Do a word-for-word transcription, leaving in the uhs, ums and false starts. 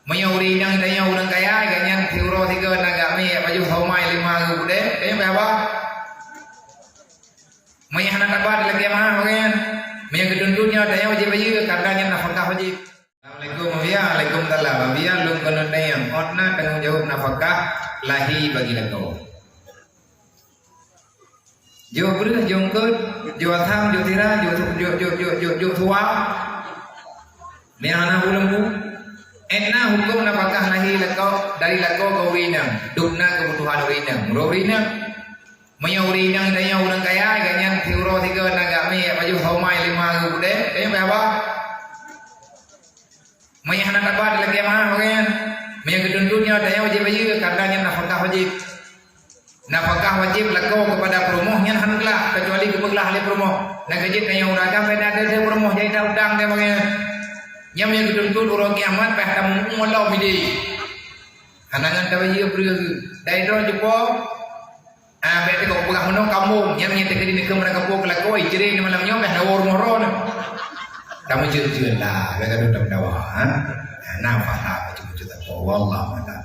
Meunyoe ureueng inong tanyoe ureueng kaya, gobnyan siuroe sigoe na gak mie, baju somai lima ribu deh, tanyoe beh haba. Meunyoe hana tabat lagèe mah, gobnyan. Meunyoe geutuntut nyoe tanyoe wajéb bayeue, karena nyan nafakah wajéb. Assalamualaikum, Abiya. Waalaikumsalam, Abiya. Lôn keuneuk tanyong, ôt na tanggong jaweueb nafakah lahé bagi lakoe? Jok breueh, jok eungkôt, jok asam, jok sira, jok su-, jok, jok, jok, jok, jok suwa. Meunyoe hana buleumbu. Ôt na hukôm nafakah lahé lakoe, dari lakoe keu ureueng inong. Dum na keubutuhan ureueng inong. Ureueng inong. Meunyoe ureueng inong tanyoe ureueng kaya, gobnyan siuroe sigoe na gak mie, baju somai lima ribu deh, tanyoe beh haba. Meunyoe hana tabat lagèe mah, gobnyan. Meunyoe geutuntut nyoe tanyoe wajéb bayeue, karena nyan nafakah wajéb. Nafakah wajéb lakoe keupada peurumoh nyan han glah, keucuali geupeuglah lé peurumoh. Na geuh jeuet tanyoe ureueng agam, beda ada peurumoh jadi ta utang dia, gobnyan. Nyan meunyoe geutuntut uroe kiamat, beh tamu-, mulo midé. Hana ngon tabayeue breueh geuh. Dari droe jeupo, ah, bèk teuka peugah meunoe kamoe, nyan nyang teuka di neukheun meurangkapeue keu lakoe, icre di malam nyoe, beh na woe rumoh droeneuh. Tameujeut-jeut lah, bèk gadoh tameudawa, ha? Nah, na pahala bacut-bacut lakoe. Wallahu a'lam.